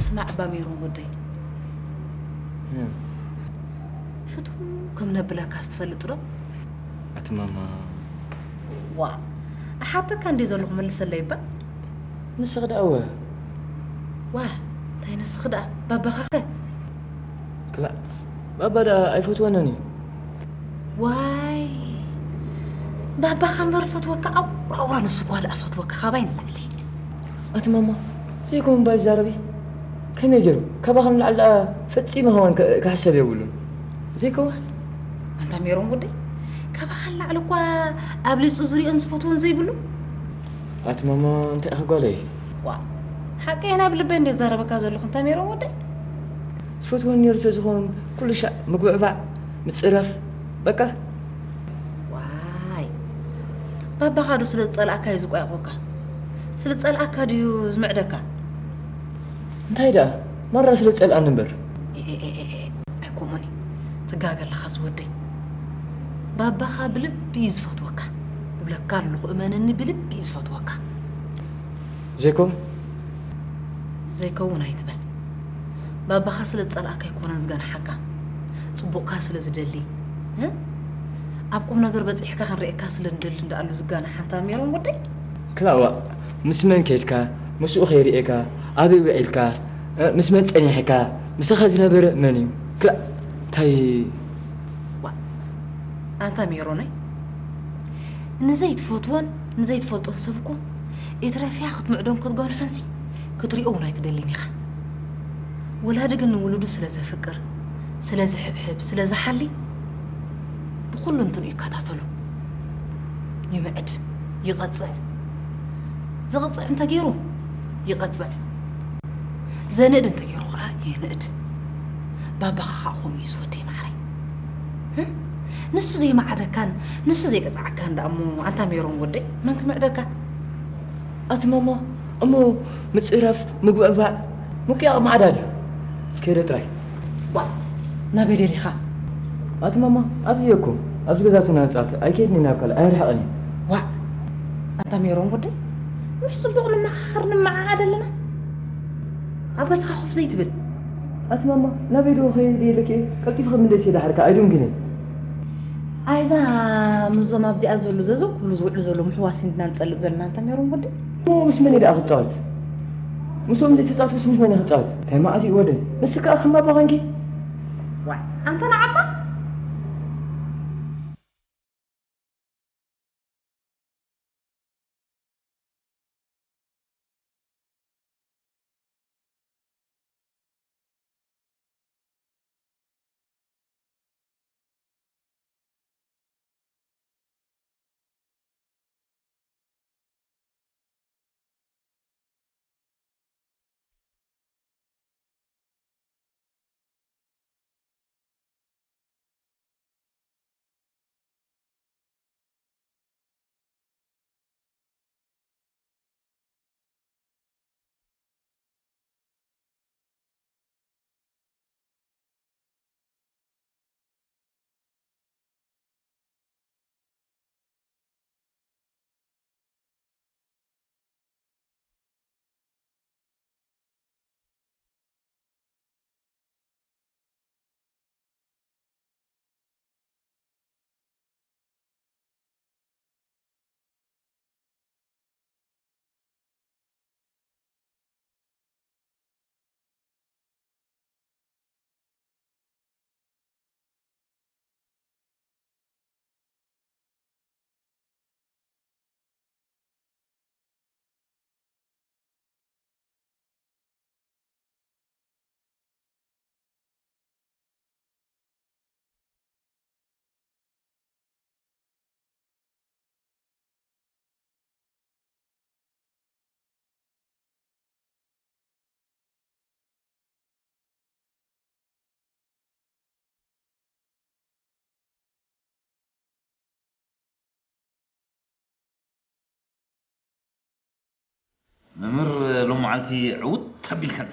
ስማዕ እባ ሜሮን ወደይ፣ ፍትው ከም ነብለካስ ትፈልጥ ዶ? ኣቲ ማማ። ዋ፣ እሓተካ እንዴ ዘለኹ መልሰለይ እባ። ንስኺ ደኣ እወ። ዋ፣ እንታይ ንስኺ ደኣ? ባባኻኸ? ክላእ፣ ባባ ደኣ ኣይፈትወንን እዩ። ዋይ፣ ባባኻ እምበር ፈትወካ፣ ኣውራ ኣውራ ንሱ እኳ ደኣ ፈትወካ፣ ካባይ ንላዕሊ። ኣቲ ማማ፣ ዘይኮን እባ ይዛረቢ። ከመይ ገይሩ? ካባኻ ንላዕሊ ደኣ ፈጺሙ ከማን ከ-፣ ክሕሰብ የብሉን። ዘይኮን? ኣንታ ሜሮን ወደይ፣ ካባኻ ንላዕሊ እኳ ኣብሊጹ ዝሪኦን ዝፈትዎን ዘይብሉ። ኣቲ ማማ፣ እንታይ ኢኺ ጓለይ? ዋ፣ ሓቀይ ናብ ልበይ እንደ ዛረበካ ዘለኹ፣ ኣንታ ሜሮን ወደይ። ዝፈትወኒ ነይሩ ተዝኸውን ኩሉ ሻዕ ምግብዕባዕ፣ ምጽራፍ፣ በቃ። ዋይ፣ ባባኻ ዶ ስለ ዝጸልኣካ እዩ ዝቋየቖካ? ስለ ዝጸልኣካ ድዩ ዝምዕደካ? እንታይ ደኣ? ማራ ስለ ዝጸልኣኒ እምበር። ኤ፣ ኤ፣ ኤ፣ ኤ፣ ኤ፣ ኣይኮሞን እዩ። ትጋገ ኣለኻ ዝወደይ። ባባኻ ብልቢ እዩ ዝፈትወካ። እብለካ ኣለኹ፣ እመነኒ፣ ብልቢ እዩ ዝፈትወካ። ዘይኮ? ዘይከውን ኣይትበል። ባባኻ ስለ ዝጸልኣካ ኣይኮነን ዝገንሓካ። ጽቡቕካ ስለ ዝደሊ፣ እ? ኣብ ቁም ነገር በጺሕካ ክንርእየካ ስለ ንደሊ እንዳኣሉ ዝጋናሕ ኣንታ ሜሮን ወደይ። ክላእ ዋእ፣ ምስ መን ከይድካ፣ ምስኡ ከይርእየካ፣ ኣበይ ውዒልካ፣ እ፣ ምስ መን ጸኒሕካ፣ ምሳኻ ዝነበረ መን እዩ? ክላእ፣ እንታይ ዋእ፣ ኣንታ ሜሮነይ፣ ንዘይትፈትዎን ንዘይትፈልጦን ሰብ እኮ ኢትረፍያ ክትምዕዶን ክትገንሖንሲ ክትሪኦ እውን ኣይትደልን ኢኻ። ወላዲ ግን ንውሉዱ ስለ ዘፍቅር፣ ስለ ዝሕብሕብ፣ ስለ ዝሓሊ ብኹሉ እንትኑ ይከታተሎ። ይምዕድ፣ ይቐጽዕ። ዝቕጽዕ እንተገይሩ ይቐጽዕ። ዘንእድ እንተገይሩ ኸዓ የንእድ። ባባኻ ኸዓ ከምኡ እዩ ዝወደይ ማዕረይ። እ? ንሱ ዘይመዓደካን ንሱ ዘይቀጽዓካን ደኣ እሞ ኣንታ ሜሮን ወደይ መን ክምዕደካ? ኣቲ ማማ፣ እሞ ምጽራፍ፣ ምግብዕባዕ፣ ምቅያቕ ማዕዳ ድዩ? ከይደ ጥራይ። ዋ፣ ናበይ ደሊኻ? ኣቲ ማማ፣ ኣብዚ እየ እኮ። ኣብዚ ገዛትና ህጻት ኣይከይድን ናብ ካልእ ኣይርሕቕን እየ። ዋ፣ ኣንታ ሜሮን ወደይ፣ ምሽ ጽቡቕ ንመኻኸር ንመዓዓድ ኣለና። ኣብ ገዝኻ ኮፍ ዘይትብል? ኣቲ ማማ፣ ናበይ ዶ ከይደ ኢለኪ እየ? ቀልጢፍኺ ምለሲ ደሓርካ ኣይድንግን እየ። ኣይዛ ምስዞም ኣብዚኣ ዘሉ ዘዘው ክብሉ ዝውዕሉ ዘለዉ ምሕዋስ ኢና ንጸልእ ዘለና ኣንታ ሜሮን ወደይ። እሞ ምስ መን እየ ደኣ ክጻወት? ምስኦም ዘይተጻወትኩስ ምስ መን እየ ክጻወት? እንታይ መዓት እዩ ወደይ? ንስኪ ከኣ ከም ኣባ ኾንኪ? ዋይ፣ ኣንታ ንዓባ? መምህር ሎሚ መዓልቲ ዕውት ኣቢልካኒ።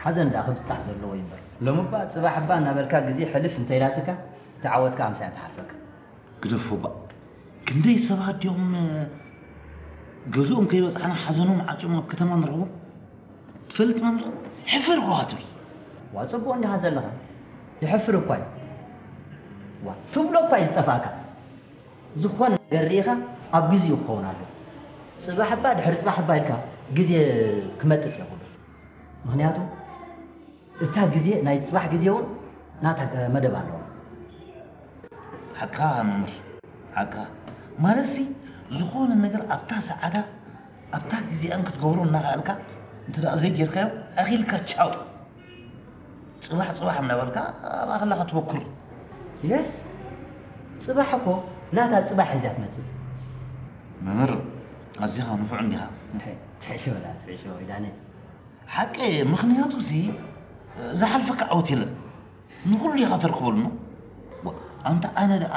ሓዘን ደኣ ክብጻሕ ዘለዎ እዩ እምበር። ሎሚ እባ ጽባሕ እባ እናበልካ ግዜ ሕልፍ እንተኢላትካ፣ እቲ ዓወትካ ኣምሳያ ትሓልፈካ። ግደፎ እባ። ክንደይ ሰባት ድዮም ገዝኦም ከይበጻሕና ሓዘኖም ዓጽዮም ኣብ ከተማ ንረኽቦም? ፍልጥ መምህር፣ ሕፍር እኳ ትብል። ዋ፣ ጽቡቕ እንዲኻ ዘለኻ። ይሕፍር እኳ እዩ። ዋ፣ ትብሎ እኳ እዩ ዝጠፍኣካ። ዝኾነ ነገር ርኢኻ ኣብ ግዜኡ ክኸውን ኣለዎ። ጽባሕ እባ ድሕሪ ጽባሕ እባ ኢልካ ግዜ ክመጥጥ የብሉን። ምኽንያቱ እታ ግዜ፣ ናይ ጽባሕ ግዜ እውን ናታ መደብ ኣለዋ። ሓቅኻ መምህር፣ ሓቅኻ። ማለትሲ፣ ዝኾነ ነገር ኣብታ ሰዓታ፣ ኣብታ ግዜኣን ክትገብሮ እናኸኣልካ፣ እንተ ደኣ ዘይጌርካዮ፣ ኣኺልካ ቻው። ጽባሕ፣ ጽባሕ እናበልካ፣ ኣብ ኣኽላ ክትበኩር። የስ፣ ጽባሕ እኮ ናታ ጽባሕ ሒዛ ትመጽእ። መምህር፣ ኣዚኻ ንፉዕ እንዲኻ። ትሕሾ፣ ትሕሾ፣ ዳነ። ሓቂ፣ ምኽንያቱሲ፣ ዝሓልፈካ ዓወት የለን። ንኹሉ ኢኻ ተርክበሉ። ዋ፣ ኣንታ ኣነ ደኣ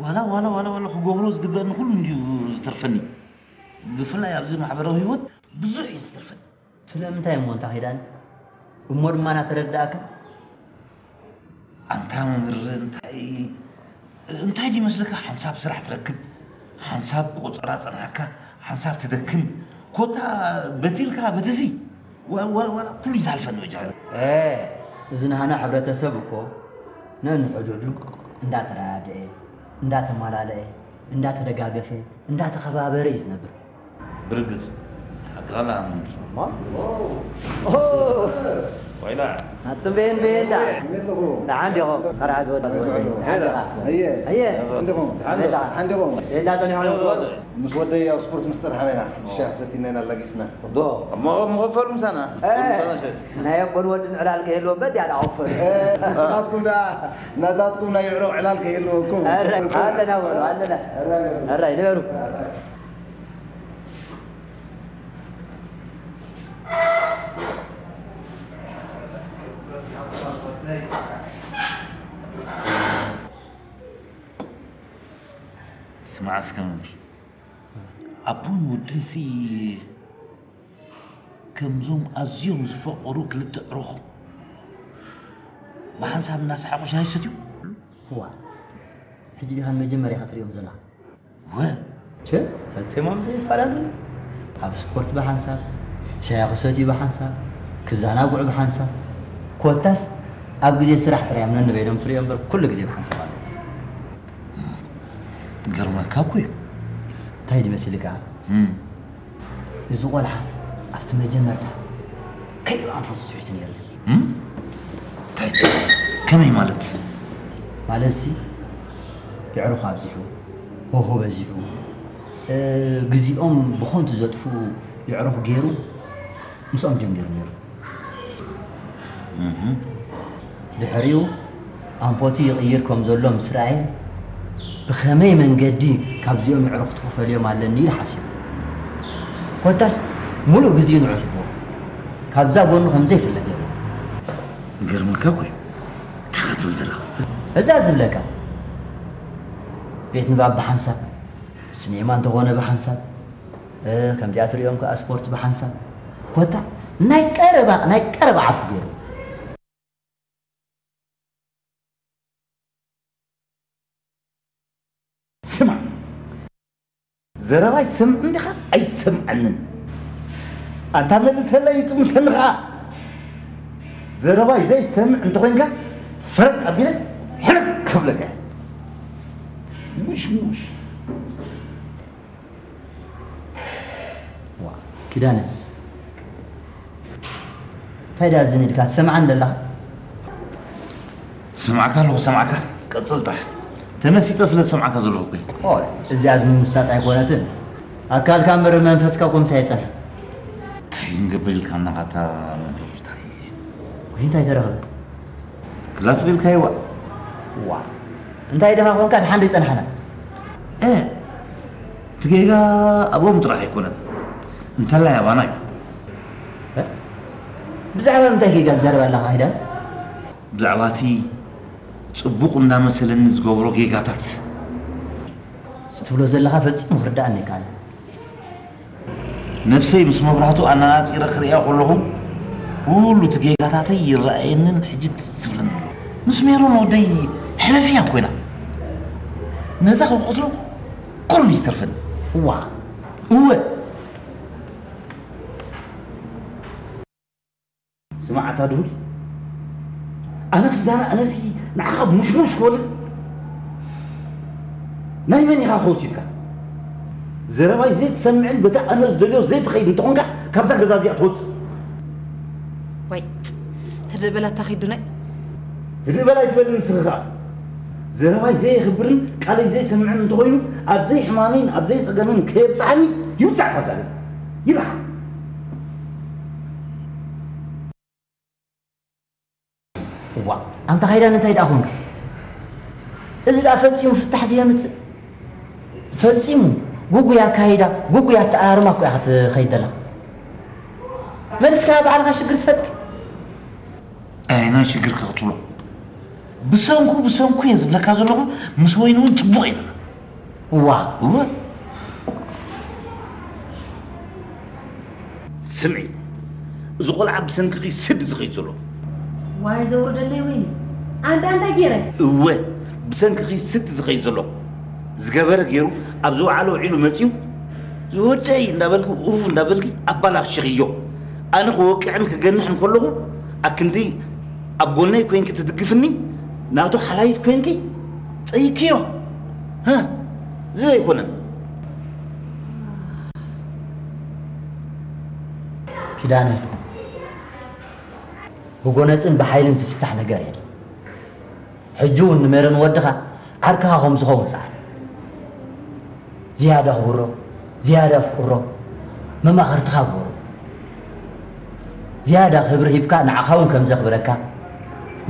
ዋላ፣ ዋላ፣ ዋላ፣ ዋላ ክገብሮ ዝግበአኒ ኩሉ እንድዩ ዝተርፈኒ። ብፍላይ ኣብዚ ማሕበራዊ ህይወት ብዙሕ እዩ ዝተርፈኒ። ስለምንታይ እሞ ኣንታ ኪዳነ? እሞ ድማ ናተረዳእካ? ኣንታ መምህር፣ እንታይ፣ እንታይ ድዩ መስለካ? ሓንሳብ ስራሕ ትረክብ፣ ሓንሳብ ቆጸራ ጸንሓካ፣ ሓንሳብ ትደክም። ኮታ በቲልካ በትሲ፣ ወ-፣ ወ-፣ ወ-፣ ኩሉ ይዝሓልፈኒ በጃ። እ፣ እዚ ናህና ሕብረተሰብ እኮ ነንሕድሕዱ እንዳተረዳድኤ፣ እንዳተማላለኤ፣ እንዳተደጋገፈ፣ እንዳተኸባበረ እዩ ዝነብር። ብርግጽ፣ ሓቅኻ ለኣምን። እማ፣ ኦ፣ ወይላ። ኣቱም ቤን ቤን ዳ። ከመይ ኣለኹም? ደሓን ዲኹም? መርዓ ዝወዳ ዝወዳ። ከመይ ኣለኹም? ደሓን ዲኻ? ኣየ፣ ኣየ። እንዲኹም? ደሓን ዲኹም? ደሓን ዲኹም? ቤላ ጸኒሑ ኣሎ። ምስ ወደይ ኣብ ስፖርት ምስ ጸንሓና ኢና። ሻሂ ሰቲና ኢና ኣላጊስና። ዶ? እሞ ምኸፈሉ ምሳና። እ፣ ምሳና ሻሂ። ናይ ኣቦን ወድን ዕላል ከይህልዎ በዲኣ ደኣ ክፈሉ። እ፣ ንስኻትኩም ደኣ ናታትኩም ናይ የዕሩኽ ዕላል ከይህልወኩም። ኣረ፣ ኣለና በሉ፣ ኣለና። ኣረ፣ ኣረ፣ ንበሩ። ስማዕ እስከ መምህር፣ ኣቦን ወድንሲ ከምዞም ኣዝዮም ዝፈቐሩ ክልተ ዕሩኽ ብሓንሳብ እናሰሓቑ ሻሂ ይሰትዩ? እዋ፣ ሕጂ ዲኻ ንመጀመርያ ኢኻ ትሪኦም ዘለኻ? ወ- ቸ፣ ፈጺሞም ዘይፈላለዩ። ኣብ ስፖርት ብሓንሳብ፣ ሻሂ ክሰትዩ ብሓንሳብ፣ ክዘናግዑ ብሓንሳብ፣ ኮታስ ኣብ ግዜ ስራሕ ጥራይ እዮም ነንበይኖም ትሪኦም እምበር ኩሉ ግዜ ብሓንሳብ ኣለዉ። ይገርመካ እኮ እዩ። እንታይ ድዩ መሲልካ? እም። እዚ ቆልዓ ኣብቲ መጀመርታ ከይዱ ኣንፈቱ ስሒቱ ነይሩ እዩ። እም? እንታይ? ከመይ ማለት? ማለትሲ፣ የዕሩኽ ኣብዚሑ፣ ሆሆ በዚሑ፣ እ፣ ግዜኦም ብኸንቱ ዘጥፍኡ የዕሩኽ ገይሩ ምስኦም ጀሚሩ ነይሩ። እህ። ድሕሪኡ ኣንፈቱ ይቕይር ከም ዘሎ ምስ ረኣየ፣ ብኸመይ መንገዲ ካብዚኦም የዕሩኽቲ ክፈልዮም ኣለኒ ኢሉ ሓሲቡ። ኮታስ፣ ሙሉእ ግዜኡ ንዑ ሂብዎ። ካብዛ ጎኑ ከም ዘይፍለ ገይርዎ። ይገርመካ እኮ እዩ። እንታይ ኢኻ ትብል ዘለኻ? እዛ ዝብለካ፣ ቤት ንባብ ብሓንሳብ፣ ስኔማ እንተኾነ ብሓንሳብ፣ እ፣ ከምዚኣ ትሪኦም ከኣ ስፖርት ብሓንሳብ። ኮታ፣ ናይ ቀረባ፣ ናይ ቀረባ ዓርኩ ገይሩ። ስማዕ፣ ዘረባይ ትሰምዕ እንዲኻ ኣይትሰምዓንን? ኣንታ መልሰለይ፣ ይጥምተኒ ኸኣ። ዘረባይ ዘይትሰምዕ እንተኾይንካ፣ ፈረቅ ኣቢለ ሕልኽ ከብለካ እየ። ሙሽ ሙሽ። ዋ፣ ኪዳነ፣ እንታይ ደኣ ዝን ኢልካ ትሰምዓኒ ዘለኻ? ሰማዕካ ኣለኹ፣ ሰማዕካ። ቀጽል ጥራሕ። ተመሲጠ ስለ ዝሰማዕካ ዘለኹ እኮ እዩ። ኦይ፣ እዚኣስ ምምሳጥ ኣይኮነትን። ኣካልካ እምበር መንፈስካ እኮ ምሳይ ኣይጸንሐን። እንታይ ክንገብር ኢልካ እናኻታ መምህር እንታይ? ወይ እንታይ ተረኽበ? ክላስ በልካዮ ዋ። ዋ። እንታይ ደኻ ኮንካ ደሓን ዶ ይጸንሓና? እ፣ እቲ ጌጋ ኣብኦም ጥራሕ ኣይኮነን። እንተላይ ኣባና እዩ። እ? ብዛዕባ ምንታይ ጌጋ ትዛረብ ኣለኻ ኪዳን? ብዛዕባ እቲ ጽቡቕ እንዳመሰለኒ ዝገብሮ ጌጋታት። እዚ ትብሎ ዘለኻ ፈጺሙ ክርድኣኒ ኣይከኣለን። ነብሰይ ምስ መብራህቱ ኣነጻጺረ ክርእያ ከለኹ፣ ኩሉ እቲ ጌጋታተይ ይረኣየንን ሕጂ ትዝ ዝብለኒ ኣሎ። ምስ ሜሮን ወደይ ሕለፍያ ኮይና፣ ነዛ ክቆትሎ ቁሩብ እዩ ዝተርፈኒ። እዋ። እወ። ስማዕ ኣታ ድሁል፣ ኣነ ኪዳነ ኣነሲ ንዓኻ ሙሽሙሽ ክወልድ ናይ መን ኢኻ ክወሲድካ? ዘረባይ ዘይትሰምዕን በቲ ኣነ ዝደልዮ ዘይትኸይድ እንተኾንካ ካብዛ ገዛ እዚኣ ትወፅእ። ወይ ህድእ በላ እታ ኺዱናይ። ህድእ በላ ኣይትበልኒ ንስኺ ኸኣ። ዘረባይ ዘየኽብርን ቃለይ ዘይሰምዕን እንተኾይኑ ኣብ ዘይሕማመይን ኣብ ዘይፀገመይን ከየብፅሓኒ ይውፃእ ካብዛ ገዛ። ይብሓ። እዋ ኣንታ ካይዳን እንታይ ደኣ ኮንካ? እዚ ደኣ ፈጺሙ ፍታሕ ዘየምጽእ ፈጺሙ ጉጉይ ኣካይዳ ጉጉይ ኣተኣራርማ እኮ ኢኻ ትኸይድ ዘለኻ። መልስካ ባዕልኻ ሽግር ትፈጥር። ኣይናን ሽግር ክትብሎ ብሰንኩ ብሰንኩ እየ ዝብለካ ዘለኹ። ምስ ወይኒ እውን ጽቡቕ ኣይኮነን። እዋ እወ ስምዒ፣ እዚ ቆልዓ ብሰንክኺ ስድ ዝኸይድ ዘሎ። ዋይ ዘውርደለይ ወይኒ ኣንዳ እንታይ ገይረ? እወ ብሰንክኺ ስድ ዝኸይድ ዘሎ። ዝገበረ ገይሩ ኣብ ዝወዓሎ ውዒሉ መፂኡ ዝወደይ እንዳበልኩ ኡፍ እንዳበልኪ ኣባላኽሽኽዮ። ኣነ ክወቅዕን ክገንሕን ከለኹ ኣክንዲ ኣብ ጎነይ ኮይንኪ ትድግፍኒ ናቱ ሓላይት ኮይንኪ ፀይክዮ። እዚ ዘይኮነን። ኪዳነ ብጎነፅን ብሓይልን ዝፍታሕ ነገር የለን። ሕጂ እውን ንሜሮን ወድኻ ዓርክኻ ከም ዝኸውን ፃዕር። ዝያዳ ኣኽብሮ፣ ዝያዳ ኣፍቅሮ፣ መማኽርትኻ ግበሮ። ዝያዳ ክብሪ ሂብካ ንዓኻ እውን ከም ዘኽብረካ፣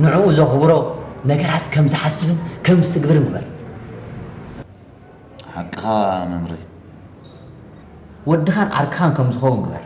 ንዕኡ ዘኽብሮ ነገራት ከም ዝሓስብን ከም ዝትግብርን ግበር። ሓቅኻ መምረይ። ወድኻን ዓርክኻን ከም ዝኸውን ግበር።